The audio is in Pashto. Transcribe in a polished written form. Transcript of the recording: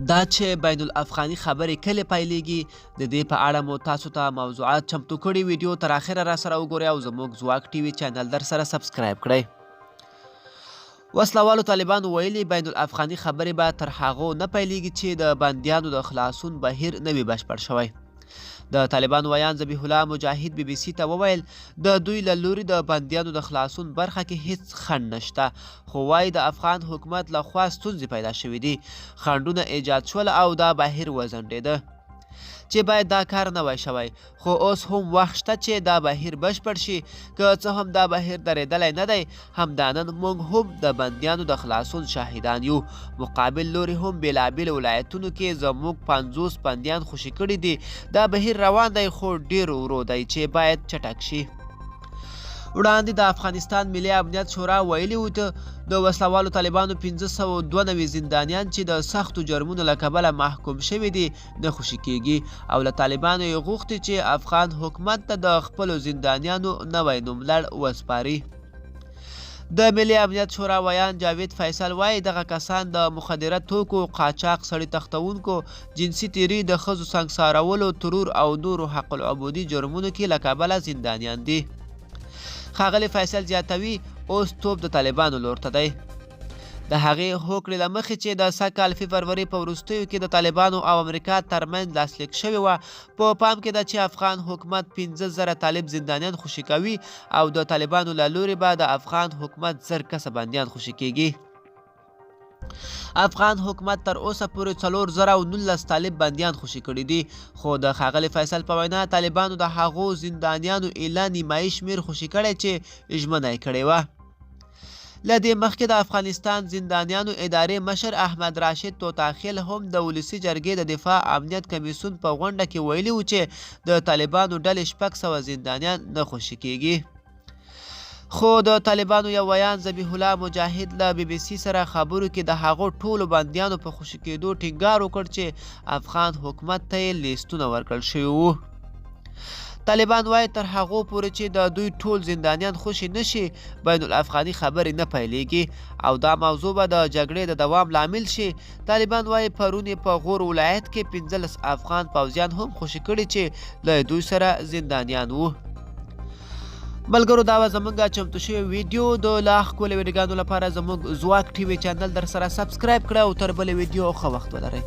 دا چې بین الافغاني خبرې کله پیلېږي، د دې په اړه مو تاسو ته موضوعات چمتو کړي. ویډیو تر اخره را سره وګورئ او زموږ ځواک ټي وي چینل در سره سبسکرایب کړئ. وسلوالو طالبانو ویلي، بین الافغاني خبرې به تر هغو نه پیلېږي چې د بندیانو د خلاصون بهیر نه وي بشپړ شوی. د طالبانو ویاند ذبیح الله مجاهد بي بي سي ته وویل، د دوی له لوري د بندیانو د خلاصون برخه کې هیڅ خنډ نشته، خو وایي د افغان حکومت له خوا ستونزې پیدا شوې دي، خنډونه ایجاد شول او دا بهیر وځنډېده چې باید دا کار نه وای شوی، خو اوس هم وخت شته چې دا بهیر بشپړ شي. که څه هم دا بهیر درېدلی نه دی، همدا نن موږ هم د بندیانو د خلاصون شاهدان یو. مقابل لوري هم بېلابېلو ولایتونو کې زموږ 50 بندیان خوشې کړي دي. دا بهیر روان دی، خو ډېر ورو دی چې باید چټک شي. وړاندې د افغانستان ملي امنیت شورا ویلي وو، د وسلوالو طالبانو 592 زندانیان چې د سختو جرمونو له کبله محکوم شوي دي، نه خوشې کیږي او له طالبانو یې غوښتي چې افغان حکومت ته د خپلو زندانیانو نوی نوملړ وسپاري. د ملي امنیت شورا ویاند جاوید فیصل وایي، دغه کسان د مخدره توکو قاچاق، سړي تښتونکو، جنسي تیري، د ښځو سنګسارولو، ترور او نورو حق العبودي جرمونو کې له کبله زندانیان دي. ښاغلی فیصل زیاتوي، اوس توپ د طالبانو لور ته دی. د هغې هوکړې له مخې چې د سږ کال فبروري په وروستیو کې د طالبانو او امریکا ترمنځ لاسلیک شوې وه، په پام کې ده چې افغان حکومت 5000 طالب زندانیان خوشې کوي او د طالبانو له لوري به د افغان حکومت 1000 کسه بندیان خوشې کیږي. افغان حکومت تر اوسه پورې 4019 طالب بندیان خوشې کړي دي، خو د ښاغلي فیصل په وینا طالبانو د هغو زندانیانو ایله نیمایي شمېر خوشې کړی چې ژمنه یې کړې وه. له دې مخکې د افغانستان زندانیانو ادارې مشر احمد راشد توتاخیل هم د ولسي جرګې د دفاع امنیت کمیسیون په غونډه کې ویلي و چې د طالبانو ډلې 600 زندانیان نه خوشې کیږي. خو د طالبانو یو ویاند ذبیح الله مجاهد له بي بي سي سره خبرو کې د هغو ټولو بندیانو په خوشې کېدو ټینګار وکړ چې افغان حکومت ته یې لیستونه ورکړل شوي وو. طالبان وایي، تر هغو پورې چې د دوی ټول زندانیان خوشې نه شي، بین الافغاني خبرې نه پیلېږي او دا موضوع به د جګړې د دوام لامل شي. طالبان وایي، پرون یې په غور ولایت کې 15 افغان پوځیان هم خوشې کړي چې له دوی سره زندانیان وو. ملګرو، دا وه زمونږ چمتو شوې ویډیو. د لا ښکلو ویډیوګانو لپاره زموږ ځواک ټي وي چینل در سره سبسکرایب کړئ او تر بلې ویډیو ښه وخت ولرئ.